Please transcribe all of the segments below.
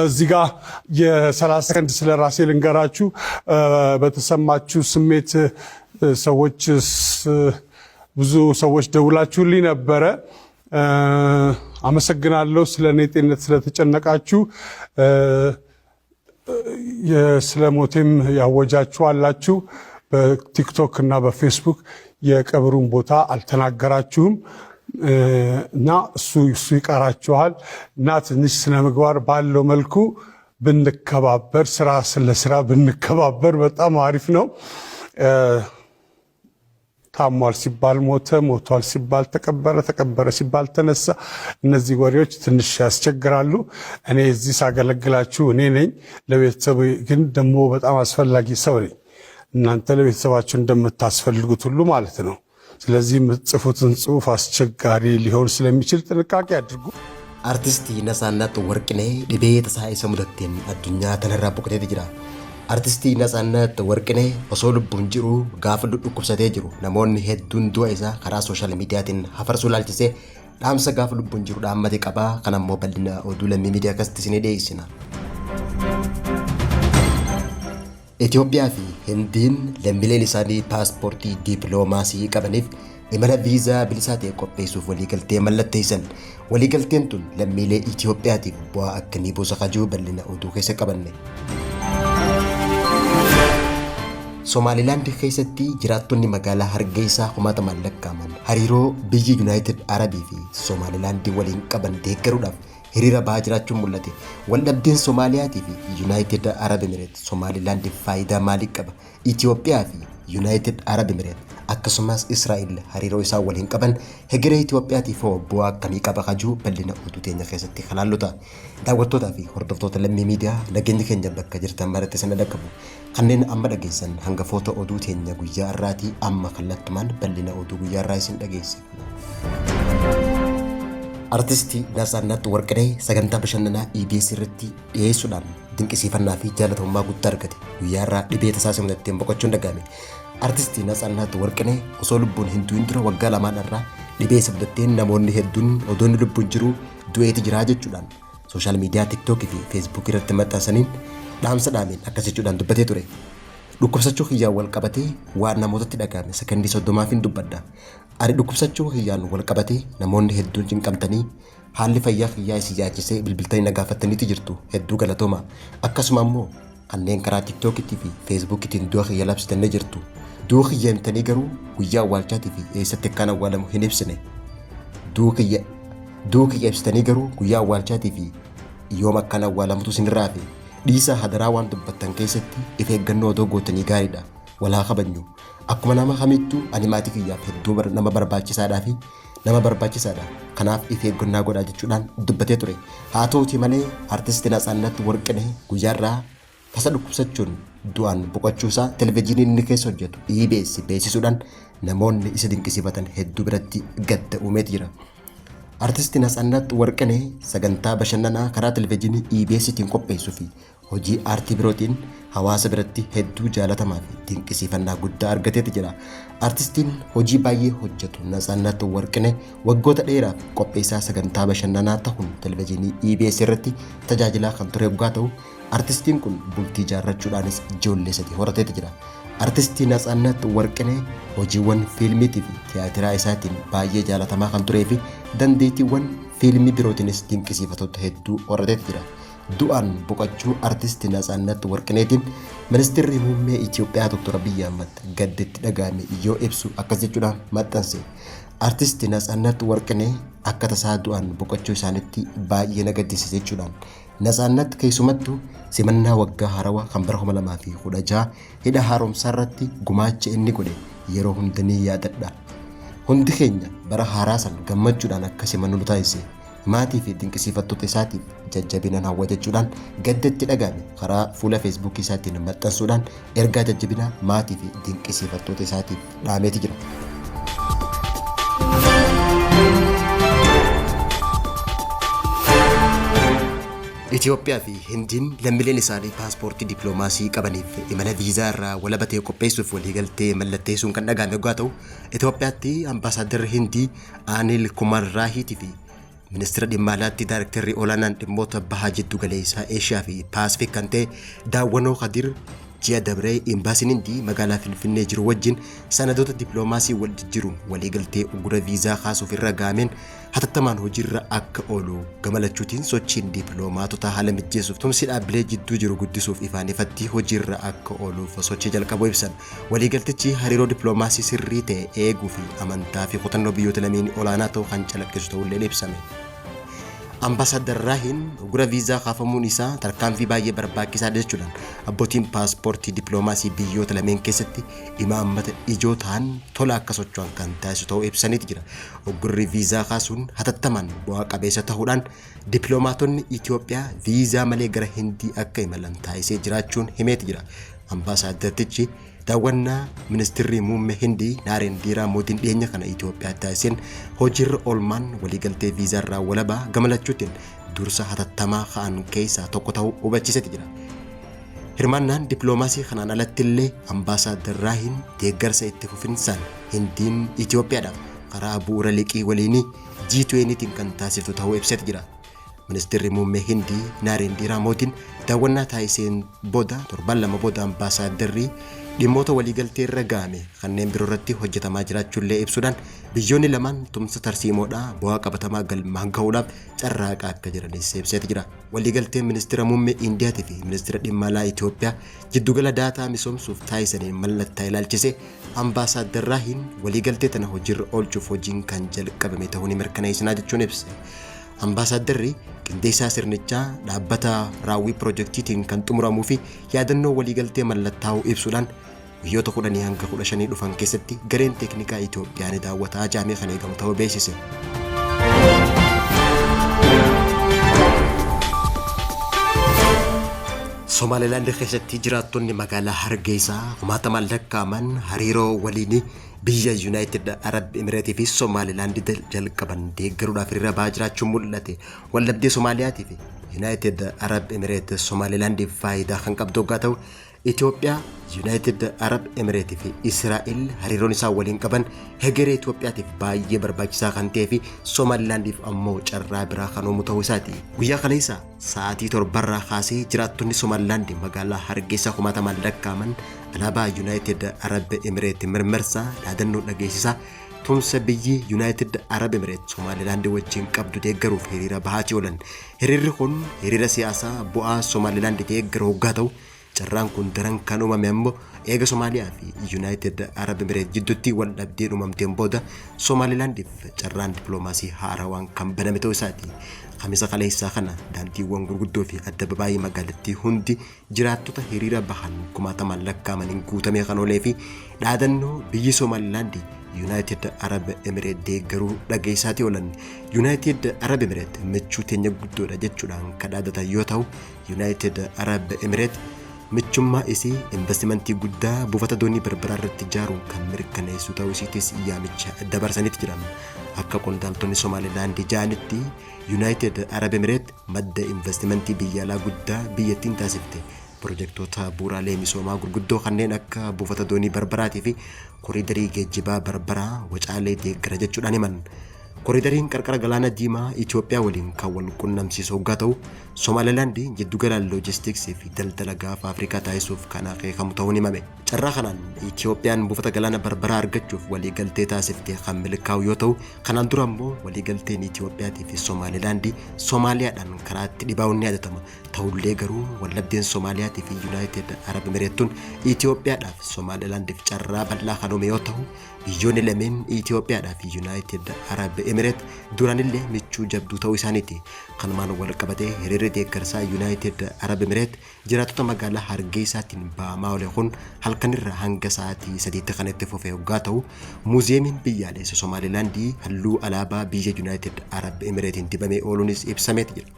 እዚህ ጋ የ30 ሰከንድ ስለ ራሴ ልንገራችሁ። በተሰማችሁ ስሜት ሰዎች ብዙ ሰዎች ደውላችሁልኝ ነበረ። አመሰግናለሁ ስለ እኔ ጤንነት ስለተጨነቃችሁ፣ ስለ ሞቴም ያወጃችሁ አላችሁ። በቲክቶክ እና በፌስቡክ የቀብሩን ቦታ አልተናገራችሁም እና እሱ እሱ ይቀራችኋል እና ትንሽ ስነ ምግባር ባለው መልኩ ብንከባበር፣ ስራ ስለ ስራ ብንከባበር በጣም አሪፍ ነው። ታሟል ሲባል ሞተ፣ ሞቷል ሲባል ተቀበረ፣ ተቀበረ ሲባል ተነሳ። እነዚህ ወሬዎች ትንሽ ያስቸግራሉ። እኔ እዚህ ሳገለግላችሁ እኔ ነኝ። ለቤተሰቡ ግን ደግሞ በጣም አስፈላጊ ሰው ነኝ። እናንተ ለቤተሰባችሁ እንደምታስፈልጉት ሁሉ ማለት ነው። ስለዚህ የምትጽፉትን ጽሁፍ አስቸጋሪ ሊሆን ስለሚችል ጥንቃቄ አድርጉ። Artisti Natsaannat Warqinee dhibee tasaa isa mudateen addunyaa tanarraa boqoteeti jira. Artisti Natsaannat Warqinee osoo lubbuun jiru gaafa dhukkubsatee jiru namoonni hedduun du'a isaa karaa sooshaal miidiyaatiin hafarsuu laalchisee dhaamsa gaafa lubbuun jiru dhaammate qabaa. Kan ammoo bal'ina oduu lammii miidiyaa akkasitti isinii dhiyeessina. Itoophiyaa fi Hindiin lammiileen isaanii paaspoortii diippiloomaasii qabaniif imala viizaa bilisaa ta'e qopheessuuf waliigaltee mallatteessan. Waliigalteen tun lammiilee Itoophiyaatiif bu'aa akkamii buusa kajuu bal'ina oduu keessa qabanne. Somaalilaand keessatti jiraattonni magaalaa Hargeysaa kumaatamaan lakkaa'aman hariiroo biyyi Yuunaayitid Arabii fi Somaalilaand waliin qaban deeggaruudhaaf hiriira bahaa jiraachuun mul'ate. Waldhabdeen Somaaliyaatii fi Yuunaayitid Arab Emireet Somaalilaandiif faayidaa maalii qaba? Itoophiyaa fi Yuunaayitid Arab Emireet akkasumas Israa'el hariiroo isaan waliin qaban hegeree Itoophiyaatiif hoo bu'aa akkamii qaba kajuu bal'ina oduu teenya keessatti kalaallota. Daawwattootaa fi hordoftoota lammii miidiyaa, nageenyi keenya bakka jirtan maratti sana dhaqqabu. Kanneen amma dhageessan hangafoota oduu teenya guyyaa har'aatii. Amma kallattumaan bal'ina oduu guyyaa har'aa isin dhageessifna. Artisti Natsaannat Warqinee sagantaa bashannanaa EBS irratti dhiyeessuudhaan dinqisiifannaa fi jaalatamummaa guddaa argate. Guyyaa har'aa dhibee tasaa isa mudateen boqochuun dhaga'ame. Artisti Natsaannat Warqinee osoo lubbuun hin du'in dura waggaa lamaan irraa dhibee isa mudateen namoonni hedduun odoo inni lubbuun jiru du'eeti jira jechuudhaan sooshaal miidiyaa TikTokii fi Feesbuukii irratti maxxansaniin dhaamsa dhaameen akkas jechuudhaan dubbatee ture. Dhukkubsachuu kiyyaan wal qabatee waan namootatti dhaga'ame sakandii 30f hin dubbadha. Ani dhukkubsachuu kiyyaan wal qabatee namoonni hedduun cinqamtanii haalli fayyaa kiyyaa isin yaachisee bilbiltanii na gaafattaniitu jirtu, hedduu galatooma. Akkasuma immoo kanneen karaa TikTokiitii fi Feesbuukiitiin du'a kiyya labsitanii jirtu. Du'a kiyya himtanii garuu guyyaa awwaalchaatii fi eessatti akkaan awwaalamu hin ibsine. Du'a kiyya ibsitanii garuu guyyaa awwaalchaatii fi yoom akkaan awwaalamutu isinirraa hafe. Dhiisaa hadaraa, waan dubbattan keessatti if eeggannoo odoo gootanii gaariidha. Walaa kabajnu. Akkuma nama kamittuu ani maatii kiyyaaf hedduu nama barbaachisaadhaa fi nama barbaachisaadha. Kanaaf if eeggannaa godhaa jechuudhaan dubbatee ture. Haa ta'uutii malee artisti Natsaannat Warqinee guyyaarraa tasa dhukkubsachuun du'aan boqochuusaa televizyiinii inni keessa hojjetu EBS beeksisuudhaan namoonni isa dinqisiifatan hedduu biratti gadda uumeeti jira. Artisti Natsaannat Warqinee sagantaa bashannanaa karaa televizyiinii EBStiin qopheessuu fi hojii aartii birootiin hawaasa biratti hedduu jaalatamaa fi dinqisiifannaa guddaa argateeti jira. Artistiin hojii baay'ee hojjetu Natsaannat Warqinee waggoota dheeraaf qopheessaa sagantaa bashannanaa ta'uun televizyiinii EBS irratti tajaajilaa kan ture yoggaa ta'u, artistiin kun bultii ijaarrachuudhaanis ijoollee sadii horateeti jira. Artistii Natsaannat Warqinee hojiiwwan fiilmiitii fi tiyaatiraa isaatiin baay'ee jaalatamaa kan turee fi dandeettiiwwan fiilmii birootiinis dinqisiifattoota hedduu horateeti jira. Du'aan boqochuu artisti Natsaannat Warqineetiin ministeerri muummee Itoophiyaa Dr. Abiyyi Ahmad gadditti dhaga'ame yoo ibsu akkas jechuudhaan maxxanse. Artisti Natsaannat Warqinee akka tasaa du'aan boqochuu isaaniitti baay'ee na gaddisiise jechuudhaan, Natsaannat keessumattuu simannaa waggaa haarawaa kan bara 2016 hidha haaromsaa irratti gumaacha inni godhe yeroo hunda ni yaadadha. Hundi keenya bara haaraa san gammachuudhaan akka simannu nu taasise. Maatii fi dinqisiifattoota isaatiif jajjabinaan hawwa jechuudhaan gaddatti dhaga'ame karaa fuula Feesbuukii isaatiin maxxansuudhaan ergaa jajjabinaa maatii fi dinqisiifattoota isaatiif dhaameeti jira. Itoophiyaa fi Hindiin lammiileen isaanii paaspoortii dippiloomaasii qabaniif imala viizaa irraa walaba ta'e qopheessuuf waliigaltee mallatteessuun kan dhaga'ame yoggaa ta'u, Itoophiyaatti ambaasaaddarri Hindii Anil Kumar Raahiitii fi Ministeera Dhimma Alaatti Daarektarri Olaanaan Dhimmoota Baha Jiddu Galeessaa Eeshiyaa fi Paasifik kan ta'e Daawwanoo Kadir ji'a dabree Imbaasiin Hindii magaalaa Finfinnee jiru wajjin sanadoota dippiloomaasii wal jijjiiruun waliigaltee uggura viizaa kaasuuf irra ga'ameen hatattamaan hojiirra akka oolu gama lachuutiin sochiin dippiloomaatotaa haala mijjeessuuf tumsi dhaabbilee jidduu jiru guddisuuf ifaan ifatti hojiirra akka ooluuf sochii jalqabuu ibsan. Waliigaltichi hariiroo dippiloomaasii sirrii ta'e eeguu fi amantaa fi kutannoo biyyoota lameenii olaanaa ta'uu kan calaqqisu ta'ullee ibsame. Ambaasaadar Raahin uggura viizaa kaafamuun isaa tarkaanfii baay'ee barbaachisaadha jechuudhaan abbootiin paaspoortii dippiloomaasii biyyoota lameen keessatti imaammata ijoo ta'an tola akka socho'an kan taasisu ta'uu ibsaniiti jira. Uggurri viizaa kaasuun hatattamaan bu'aa qabeessa ta'uudhaan dippiloomaatonni Itoophiyaa viizaa malee gara Hindii akka imalan taasisee jiraachuun himeeti jira. Ambaasaaddartichi daawwannaa ministirri muummee Hindii Naarendiraa Moodiin dhiyeenya kana Itoophiyaa taasiseen hojiirra oolmaan waliigaltee viizaarraa walabaa gama lachuutiin dursa hatattamaa ka'an keessaa tokko ta'uu hubachiiseeti jira. Hirmaannaan dippiloomaasii kanaan alatti illee Ambaasaadar Raahin deeggarsa itti fufinsaan Hindiin Itoophiyaadhaaf karaa bu'uura liqii waliinii G20tiin kan taasiftu ta'uu ibseeti jira. Ministirri muummee Hindii Naarendiraa Moodiin daawwannaa taasiseen booda torban 2 booda ambaasaaddarri dhimmoota waliigaltee irra ga'ame kanneen biroo irratti hojjetamaa jiraachuullee ibsuudhaan biyyoonni lamaan tumsa tarsiimoodhaa bu'aa qabatamaa galmaan gahuudhaaf carraaqaa akka jiranis ibseeti jira. Waliigalteen ministira muummee Indiyaatii fi ministira dhimma alaa Itoophiyaa jiddugala daataa misoomsuuf taasisaniin mallattaa ilaalchise Ambaasaadar Raahin waliigaltee tana hojiirra oolchuuf hojiin kan jalqabame ta'uu ni mirkaneessinaa jechuun ibse. Ambaasaaddarri qindeessaa sirnichaa dhaabbata raawwii piroojeektiitiin kan xumuramuu fi yaadannoo waliigaltee mallattaa'uu ibsuudhaan guyyoota 10 hanga 15 dhufan keessatti gareen teeknikaa Itoophiyaa ni daawwataa jaamee kan eegamu ta'uu beeksise. Somaalilaand keessatti jiraattonni magaalaa Hargeysaa kumaatamaan lakkaa'aman hariiroo waliinii biyya Yuunaayitid Arab Emireetii fi Somaalilaand jalqaban deeggaruudhaaf hiriira ba'aa jiraachuun mul'ate. Waldhabdee Somaaliyaatii fi Yuunaayitid Arab Emireet Somaalilaandiif faayidaa kan qabdu hoggaa ta'u, Itoophiyaa, Yuunaayitid Arab Emireetii fi Israa'el hariiroon isaan waliin qaban hegeree Itoophiyaatiif baay'ee barbaachisaa kan ta'ee fi Somaalilaandiif ammoo carraa biraa kan uumu ta'uu isaati. Guyyaa kaleessa sa'aatii 7rraa kaasee jiraattonni Somaalilaand magaalaa Hargeysaa kumaatamaan lakkaa'aman alaabaa Yuunaayitid Arab Emireet mirmirsaa dhaadannoo dhageessisaa tumsa biyyi Yuunaayitid Arab Emireet Somaalilaand wajjin qabdu deeggaruuf hiriira bahaatii oolan. Hiriirri kun hiriira siyaasaa bu'aa Somaalilaand deeggaru hoggaa ta'u, carraan kun daran kan uumame ammoo eega Somaaliyaa fi Yuunaayitid Arab Emireet jidduutti wal dhabdeen uumamteen booda Somaalilaandiif carraan dippiloomaasii haarawaan kan baname ta'uu isaati. Kamisa kaleessaa kana daandiiwwan gurguddoo fi addababaayii magaalattii hundi jiraattota hiriira bahan kumaatamaan lakkaa'amaniin guutamee kan oolee fi dhaadannoo biyyi Somaalilaandi Yuunaayitid Arab Emireet deeggaruu dhageessaatii oolan. Yuunaayitid Arab Emireet michuu teenya guddoodha jechuudhaan kan dhaadatan yoo ta'u, Yuunaayitid Arab Emireet michummaa isii investimentii guddaa buufata doonii Barbaraa irratti ijaaruun kan mirkaneessu ta'uu isiitis yaamicha dabarsaniiti jiran. Akka qondaaltonni Somaalilaandi ja'anitti Yuunaayitid Arab Emireet madda investimentii biyya alaa guddaa biyyattiin taasifte pirojektoota bu'uuraalee misoomaa gurguddoo kanneen akka buufata doonii Barbaraatii fi koriidarii geejjibaa Barbaraa Wacaalee deeggara jechuudhaan himan. Koriidariin qarqara galaana Diimaa Itoophiyaa waliin kan wal qunnamsiisu hoggaa ta'u, Somaalilaand jiddugala loojistiksii fi daldala gaafa Afrikaa taasisuuf kan akeekamu ta'uun himame. Carraa kanaan Itoophiyaan buufata galaana Barbaraa argachuuf waliigaltee taasifte kan milkaa'u yoo ta'u, kanaan dura ammoo waliigalteen Itoophiyaatii fi Somaalilaand Somaaliyaadhaan karaatti dhibaa'uun ni yaadatama. Ta'ullee garuu waldhabdeen Somaaliyaatii fi Yuunaayitid Arab Emireet tun Itoophiyaadhaaf Somaalilaandiif carraa bal'aa kan uume yoo ta'u, biyyoonni lameen Itoophiyaadhaa fi Yuunaayitid Arab Emireet duraanillee michuu jabduu ta'uu isaaniiti. Kanumaan wal qabatee hiriirri deeggarsaa Yuunaayitid Arab Emireet jiraattota magaalaa Hargeysaatiin ba'amaa oole kun halkanirra hanga sa'aatii 3tti kan itti fufe hoggaa ta'u, Muuziyeemiin Biyyaalessa Somaalilaandii halluu alaabaa biyya Yuunaayitid Arab Emireetiin dibamee ooluunis ibsameeti jira.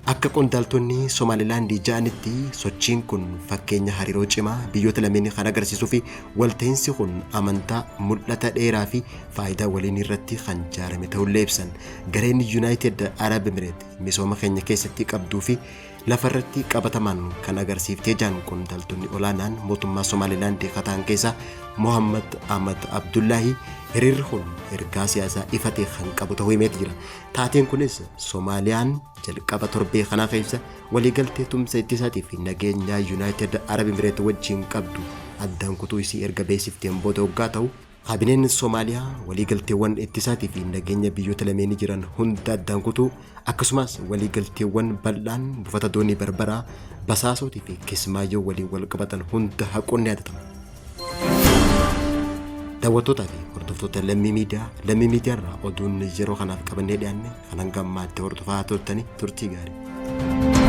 Akka qondaaltonni Somaalilaand ja'anitti sochiin kun fakkeenya hariiroo cimaa biyyoota lameenii kan agarsiisuu fi walta'iinsi kun amantaa, mul'ata dheeraa fi faayidaa waliinii irratti kan jaarame ta'ullee ibsan. Gareen Yuunaayitid Arab Emireet misooma keenya keessatti qabduu fi lafarratti qabatamaan kan agarsiiftee jaan qondaaltonni olaanaan mootummaa Somaalilaand kataan keessaa Mohammad Ahmad Abdullaahi hiriirri kun ergaa siyaasaa ifa ta'e kan qabu ta'uu himeeti jira. Taateen kunis Somaaliyaan jalqaba torbee kanaa keessa waliigaltee tumsa ittisaatii fi nageenyaa Yuunaayitid Arab Imireet wajjin qabdu addaan kutuu isii erga beeksifteen booda hoggaa ta'u, kaabineen Somaaliyaa waliigalteewwan ittisaatii fi nageenya biyyoota lameenii jiran hunda addaan kutuu, akkasumas waliigalteewwan bal'aan buufata doonii Barbaraa, Basaasootii fi Kismaayyoo waliin wal qabatan hunda haquun ni yaadatama. Daawwattootaa fi hordoftoota Lammii Miidiyaa, Lammii Miidiyaa irraa oduun yeroo kanaaf qabannee dhiyaanne kan hanga ammaatti hordofaa turtanii turtii gaarii.